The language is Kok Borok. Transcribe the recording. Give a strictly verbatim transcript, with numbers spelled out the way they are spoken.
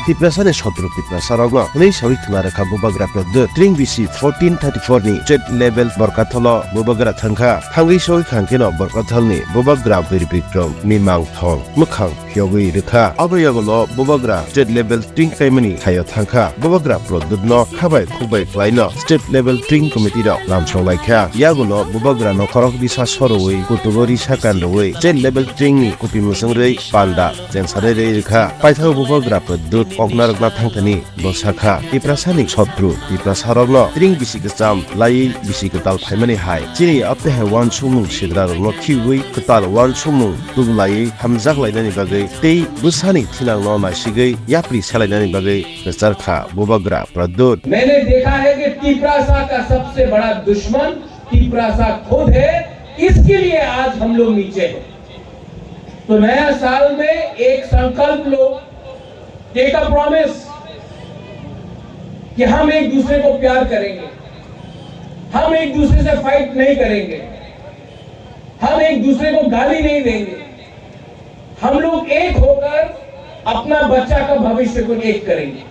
Tiprasani sotro Tiprasarokno hwnwi sawi khna rwkha Bubagra Pradyut. Tring bisi fourteen thirty-four ni state level Borkatholo Bubagra thangkha. Thangwi sawi khangkheno Borkatholni Bubagra Bir Bikrom Mimang Thong mwkhang phiyogwi rwkha. Abo yagulo Bubagra state level tring kaimani thaio thangkha. Bubagra Pradyutno khabai khukbai khlaino state level tring committee rok lamsong laikha. Yagulo Bubagrano khorok risa sorwi kutugo risa kanrwi state level tring ni kupi mwswng rwi panda chengsarai rwi rwkha. Paithak Bubagra Pradyut koknarwkna thangthani bwsakha. Tiprasani sotro Tiprasarokno tring bisi kwcham laiwi bisi kwtal phaimani hai. Chini aptwi hai uansukmung sidrarokno khibiwi kwtal uansukmung tubu laiwi hamjak lainani bagwi tei bwsani thinangno naisigwi yapri salainani bagwi kwchar kha Bubagra Pradyut. मैंने देखा है कि तिपरासा का सबसे बड़ा दुश्मन तिपरासा खुद है, इसके लिए आज हम लोग नीचे हैं। तो नया साल में एक संकल्प लो, टेक अ प्रॉमिस कि हम एक दूसरे को प्यार करेंगे, हम एक दूसरे से फाइट नहीं करेंगे, हम एक दूसरे को गाली नहीं देंगे, हम लोग एक होकर अपना बच्चा का भविष्य को एक करेंगे।